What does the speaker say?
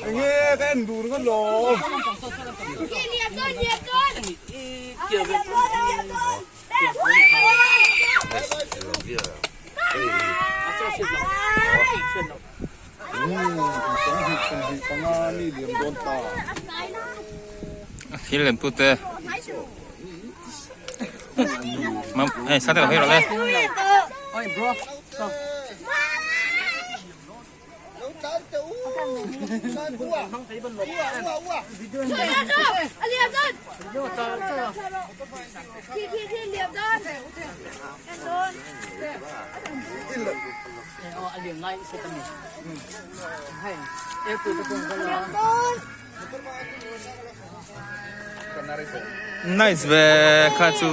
Enge ka en dur ngawt lo. Thil lem tute mam hei sate lo hei rawh le. Nice ve kha chu.